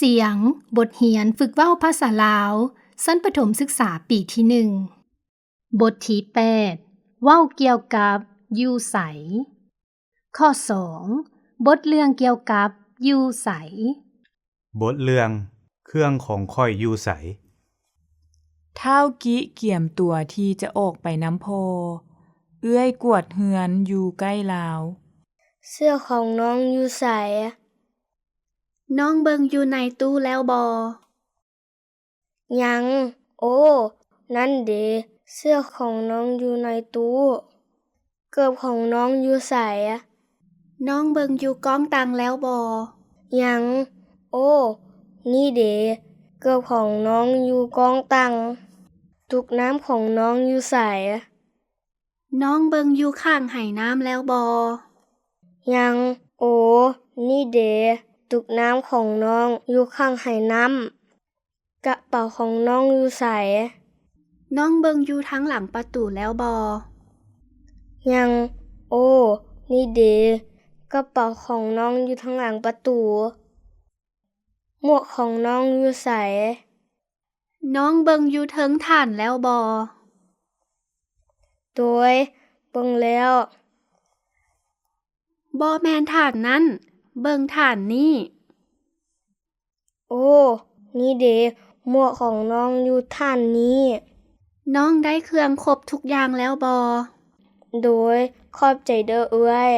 ສຽງ ບົດຮຽນຝຶກເວົ້າພາສາລາວ ຊັ້ນປະຖົມສຶກສາປີທີໜຶ່ງ. ບົດທີແປດ ເວົ້າກ່ຽວກັບຢູ່ໃສ. ຂໍ້ສອງ ບົດເລື່ອງກ່ຽວກັບຢູ່ໃສ. ບົດເລື່ອງ ເຄື່ອງຂອງຂ້ອຍຢູ່ໃສ? ທ້າວກິກຽມຕົວທີ່ຈະອອກໄປນຳພໍ່. ເອື້ອຍກວດເຮືອນຢູ່ໃກ້ລາວ. ເສື້ອຂອງນ້ອງຢູ່ໃສ? ນ້ອງເບິ່ງຢູ່ໃນຕູ້ແລ້ວບໍ່? ຍັງ. ໂອ້ ນັ້ນເດ ເສື້ອຂອງນ້ອງຢູ່ໃນຕູ້. ເກີບຂອງນ້ອງຢູ່ໃສ? ນ້ອງເບິ່ງຢູ່ກ້ອງຕັ່ງແລ້ວບໍ່? ຍັງ. ໂອ້ ນີ້ເດ ເກີບຂອງນ້ອງຢູ່ກ້ອງຕັ່ງ. ຕຸກນ້ຳຂອງນ້ອງຢູ່ໃສ? ນ້ອງເບິ່ງຢູ່ຂ້າງໄຫນ້ຳແລ້ວບໍ່? ຍັງ. ໂອ້ ນີ້ເດ ຕຸກນ້ຳຂອງນ້ອງຢູ່ຂ້າງໄຫນ້ຳ. ກະເປົາຂອງນ້ອງຢູ່ໃສ? ນ້ອງເບິ່ງຢູ່ທາງຫຼັງປະຕູແລ້ວບໍ່? ຍັງ. ໂອ້ ນີ້ເດ ກະເປົາຂອງນ້ອງຢູ່ທາງຫຼັງປະຕູ. ໝວກຂອງນ້ອງຢູ່ໃສ? ນ້ອງເບິ່ງຢູ່ເທິງຖານແລ້ວບໍ່? ໂດຍ ເບິ່ງແລ້ວ. ບໍ່ແມ່ນຖານນັ້ນ, ເບິ່ງຖານນີ້. ໂອ້ ນີ້ເດ ໝວກຂອງນ້ອງຢູ່ຖານນີ້. ນ້ອງໄດ້ເຄື່ອງຄົບທຸກຢ່າງແລ້ວບໍ່? ໂດຍ ຂອບໃຈເດີ້ເອື້ອຍ.